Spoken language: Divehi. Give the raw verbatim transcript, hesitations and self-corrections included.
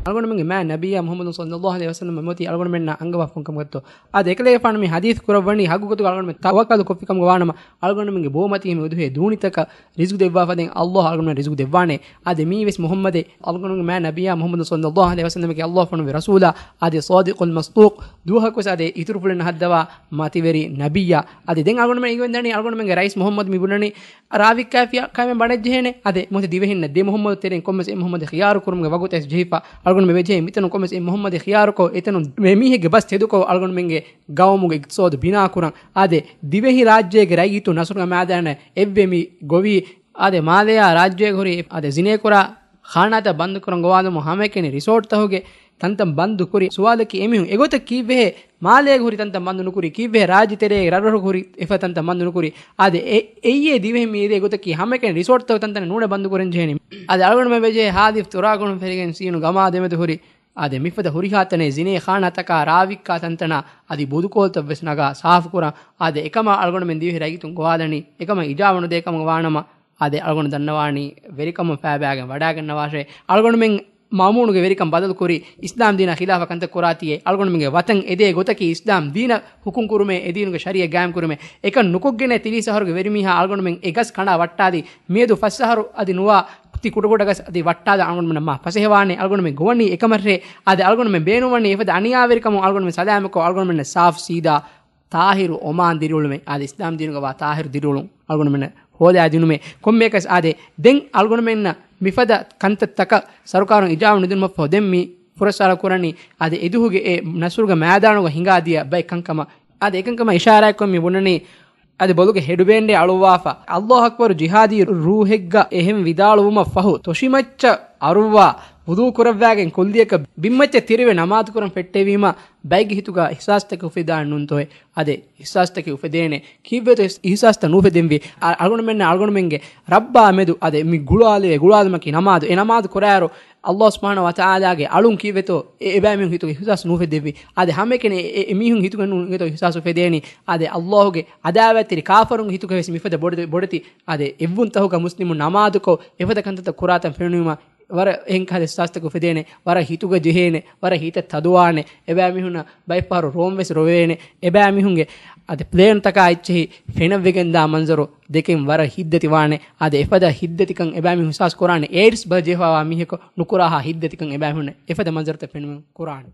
އަޅުގަނޑުމެންގެ މާތް ނަބިއްޔާ މުޙައްމަދު ޞައްލައްލާހު ޢަލައިހި ވަސައްލަމަ މިއޮތީ އަޅުގަނޑުމެންނާ އަންގަވާފަ ކަމަށް ގޮތުގަ. އާދެ، އެކަލޭގެފާނު މި ޙަދީޘް ކުރައްވަނީ ޙައްޤު ގޮތުގަ އަޅުގަނޑުމެން ތަވައްކަލު ކޮށްފި ކަމުގަ ވާނަމަ، އަޅުގަނޑުމެންގެ ބޯމަތީ މި އުދުހޭ ދޫނިތަކަށް ރިޒުޤު ދެއްވާ ފަދައިން ﷲ އަޅުގަނޑުމެން ރިޒުޤު ދެއްވާނެ. އާދެ، މީ ވެސް މުޙައްމަދެއް، އަޅުގަނޑުމެންގެ މާތް ނަބިއްޔާ މުޙައްމަދު ޞައްލައްލާހު ޢަލައިހި ވަސައްލަމަކީ ﷲ ފަނުވި ރަސޫލާ. އާދެ، ޞާދިޤުލް މަޞްދޫޤް. ދުވަހަކުވެސް އާދެ، އިތުރުފުޅެއް ނަހައްދަވާ މަތިވެރި ނަބިއްޔާ. އާދެ، ދެން އަޅުގަނޑުމެން އިގެންދަނީ އަޅުގަނޑުމެންގެ ރައީސް މުޙައްމަދު މި ބުނަނީ ރާވީ ކާފިޔާ ކަމެއް ބަނައްޖެހޭނެ. އާދެ، މުހިތަ ދިވެހިންނަށް ދެ މުޙައްމަދު ތެރެއިން ކޮންމެސް އެއް މުޙައްމަދެއް ޚިޔާރު ކުރުމުގެ ވަގުތު އައިސް ޖެހިފަ. އަޅުގަނޑުމެން ވެޖެހޭ މިތަނުން ކޮންމެސް އެއް މުޙައްމަދެއް ޚިޔާރުކޮށް، އެތަނުން މި މީހެއްގެ ބަސް ތެދުކޮށް، އަޅުގަނޑުމެންގެ ގައުމުގެ އިޤްތިޞާދު ބިނާކުރަން. އާދެ، ދިވެހި ރާއްޖޭގެ ރައްޔިތުން ނަޞްރުގެ މައިދާނަށް އެއްވެ މި ގޮވީ. އާދެ، މާލެއާ ރާއްޖޭގަ ހުރި އާދެ، ޒިނޭކުރާ ޚާނާތައް ބަންދުކުރަން ގޮވާލުމުން ހަމައެކަނި ރިސޯޓްތަކުގެ ތަންތަން ބަންދު ކުރި. ސުވާލަކީ އެމީހުން އެގޮތަށް ކީއްވެހޭ މާލޭގަ ހުރި ތަންތަން ބަންދު ނުކުރީ؟ ކީއްވެހޭ ރާއްޖެ ތެރޭގެ ރަށްރަށުގަ ހުރި އެފަދަ ތަންތަން ބަންދު ނުކުރީ؟ އާދެ، އެ، އެއީ ދިވެހި މީރޭ ގޮތަކީ ހަމައެކަނި ރިސޯޓްތަކު ތަންތަނަށް ނޫނޭ ބަންދު ކުރަން ޖެހޭނީ. އާދެ، އަޅުގަނޑުމެން ވެޖެހޭ ހާދިސް ތުރާގަނޑު ފެށިގެން ސީނު ގަމާ ދެމެދު ހުރި. އާދެ، މިފަދަ ހުރިހާ ތަނެއް ޒިނޭ ޚާނާތަކާ ރާވިއްކާ ތަންތަނާ އަދި ބުދުކޯލުތައް ވެސް ނަގާ ސާފުކުރަން. އާދެ، އެކަމާ އަޅުގަނޑުމެން ދިވެހި ރައްޔިތުން ގޮވާލަނީ އެކަމަށް އިޖާބަ ނުދޭ ކަމުގަ ވާނަމަ، އާދެ، އަޅުގަނޑު ދަންނަވާނީ ވެރިކަމުން ފައިބައިގެން ވަޑާގަންނަވާށޭ. އަޅުގަނޑުމެން މައުމޫނުގެ ވެރިކަން ބަދަލުކުރީ އިސްލާމް ދީނާ ޚިލާފަށް ކަންތައް ކުރާތީއޭ. އަޅުގަނޑުމެންގެ ވަތަން އެދޭ ގޮތަކީ އިސްލާމް ދީނަށް ޙުކުމް ކުރުމޭ، އެދީނުގެ ޝަރީޢަތް ގާއިމް ކުރުމޭ. އެކަން ނުކޮށްގެނޭ ތިރީސް އަހަރުގެ ވެރިމީހާ އަޅުގަނޑުމެން އެ ގަސް ކަނޑާ ވައްޓާލީ. މިއަދު ފަސް އަހަރު އަދި ނުވާ ތި ކުޑަކުޑަ ގަސް އަދި ވައްޓާލާ އަޅުގަނޑުމެންނަށް މާ ފަސޭހަވާނެ. އަޅުގަނޑުމެން ގޮވަނީ އެކަމަށްރޭ. އާދެ، އަޅުގަނޑުމެން ބޭނުންވަނީ އެފަދަ އަނިޔާވެރިކަމުން އަޅުގަނޑުމެން ސަލާމަތްކޮށް އަޅުގަނޑުމެންނަށް ސާފު ސީދާ ޠާހިރު އޮމާން ދިރިއުޅުމެއް، އާދެ، އިސްލާމް ދީނުގަ ވާ ޠާހިރު ދިރިއުޅުން އަޅުގަނޑުމެންނަށް ހޯދާ ދިނުމޭ. ކޮންމެއަކަސް އާދެ، ދެން އަޅުގަނޑުމެންނަށް މިފަދަ ކަންތައްތަކަށް ސަރުކާރުން އިޖާބަ ނުދިނުމަށްފަހު، ދެން މި ފުރައްސާރަ ކުރަނީ، އާދެ، އެދުވަހުގެ އެ ނަޞްރުގެ މައިދާނުގަ ހިނގާދިޔަ ބައެއް ކަންކަމަށް. އާދެ، އެކަންކަމަށް އިޝާރާތްކޮށް މި ބުނަނީ، އަދި ބޮލުގެ ހެޑުބޭންޑެއް އަޅުއްވާފަ، ﷲ އަކްބަރު ޖިހާދީ ރޫޙެއްގަ އެހެން ވިދާޅުވުމަށް ފަހު، ތޮށިމައްޗަށް އަރުއްވާ، ވުޟޫ ކުރައްވާގެން ކުއްލިއަކަށް ބިންމައްޗަށް ތިރިވެ ނަމާދު ކުރަން ފެއްޓެވީމަ، ބައެއްގެ ހިތުގަ އިޙްސާސްތަކެއް އުފެދާނެ ނޫންތޯއޭ؟ އާދެ، އިޙްސާސްތަކެއް އުފެދޭނެ. ކީއްވެތޯ އިޙްސާސްތައް ނުއުފެދެންވީ؟ އަ-، އަޅުގަނޑުމެންނަށް އަޅުގަނޑުމެންގެ ރައްބާ މެދު އާދެ، މި ގުޅާލެވޭ ގުޅާލުމަކީ ނަމާދު. އެ ނަމާދު ކުރާއިރު، ﷲ ސުބްޙާނަހޫ ވަތަޢާލާގެ އަޅުން ކީއްވެތޯ އެ އެބައިމީހުން ހިތުގަ އިޙްސާސް ނުއުފެއްދެއްވީ؟ އާދެ، ހަމައެކަނި އެ، އެ، އެމީހުން ހިތުގަ ނޫން އިނގޭތޯ އިޙްސާސް އުފެދޭނީ؟ އާދެ، ﷲ ގެ ޢަދާވާތްތެރި ކާފަރުންގެ ހިތުގަ ވެސް މިފަދަ ބޮޑެ-، ބޮޑެތި، އާދެ، އެއްވުންތަކުގަ މުސްލިމުން ނަމާދުކޮށް، އެފަދަ ކަންތައްތައް ކުރާތަން ފެނުނީމަ، ވަރަށް އެހެން ކަހަލަ އިޙްސާސްތަކެއް އުފެދޭނެ، ވަރަށް ހިތުގަ ޖެހޭނެ، ވަރަށް ހިތަށް ތަދުވާނެ، އެބައިމީހުންނަށް ބައެއްފަހަރު ރޯމް ވެސް ރޮވޭނެ، އެބައިމީހުންގެ އަދި ޕްލޭންތަކާ އެއްޗެހި ފެނަށްވެގެންދާ މަންޒަރު ދެކެން ވަރަށް ހިތްދަތިވާނެ. އާދެ، އެފަދަ ހިތްދަތިކަން އެބައިމީހުން އިޙްސާސް ކުރާނެ. އޭޑްސް ބަހަށް ޖެހިފައިވާ މީހަކު ނުކުރާހާ ހިތްދަތިކަން އެބައިމީހުންނަށް އެފަދަ މަންޒަރުތައް ފެނުމުން ކުރާނެ.